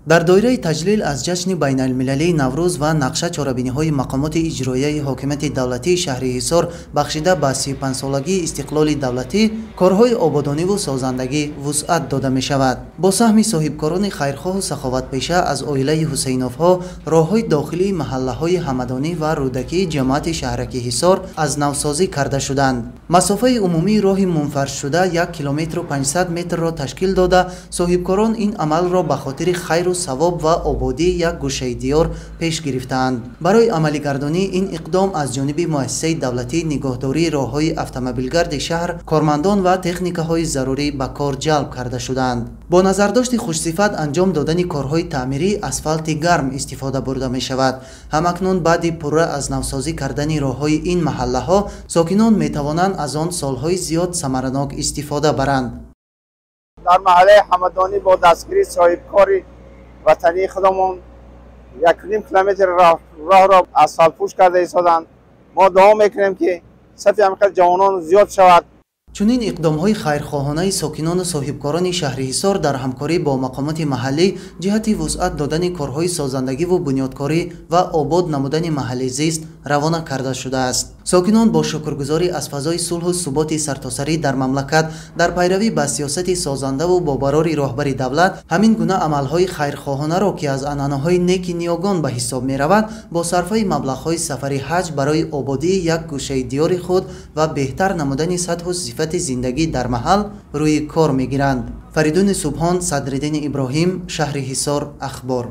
Дар доираи таҷлил аз ҷашни байналмилалии Наврӯз ва нақша чорабиниҳои мақомоти иҷроияи ҳокимияти давлатии шаҳри Ҳисор бахшида ба 35-солагии истиқлоли давлатӣ корҳои ободониву созандагӣ вусъат дода мешавад. Бо саҳми соҳибкорони хайрхоҳу саховатпеша аз оилаи Ҳусейновҳо роҳҳои дохилии маҳаллаҳои Ҳамадонӣ ва Рӯдакии ҷамоати шаҳраки Ҳисор аз навсозӣ карда шуданд. Масофаи умумии роҳи мунфаршшуда 1 километру 500 метрро ташкил дода, соҳибкорон ин амалро ба хотири хайру савоб ва ободии як гӯшаи диёр пеш гирифтаанд. Барои амалигардонии ин иқдом аз ҷониби муассисаи давлатии нигоҳдории роҳҳои автомобилгарди шаҳр кормандон ва техникаҳои зарурӣ ба кор ҷалб карда шуданд. Бо назардошти хушсифат анҷом додани корҳои таъмирӣ асфалти гарм истифода бурда мешавад. Ҳамакнун баъди пурра аз навсозӣ кардани роҳҳои ин маҳаллаҳо сокинон метавонанд аз он солҳои зиёд самаранок истифода баранд. Дар маҳаллаи Ҳамадонӣ бо дастгирии соҳибкори ватании худамон 1.5 километр роҳро асфалтпӯш карда истоданд. Мо дуо мекунем, ки сафи ҳамин ҷавонон зиёд шавад. Чунин иқдомҳои хайрхоҳонаи сокинону соҳибкорони шаҳри Ҳисор дар ҳамкорӣ бо мақомоти маҳаллӣ ҷиҳати вусъат додани корҳои созандагиву бунёдкорӣ ва обод намудани маҳалли зист равона карда шудааст. Сокинон бо шукргузорӣ аз фазои сулҳу суботи сартосарӣ дар мамлакат дар пайравӣ ба сиёсати созандаву бо барори роҳбари давлат ҳамин гуна амалҳои хайрхоҳонаро, ки аз анъанаҳои неки ниёгон ба ҳисоб меравад, бо сарфаи маблағҳои сафари ҳаҷ барои ободии як гӯшаи диёри худ ва беҳтар намудани сатҳу сифати зиндагӣ дар маҳал рӯи кор мегиранд. Фаридуни Субҳон, Садриддини Иброҳим, шаҳри Ҳисор, Ахбор.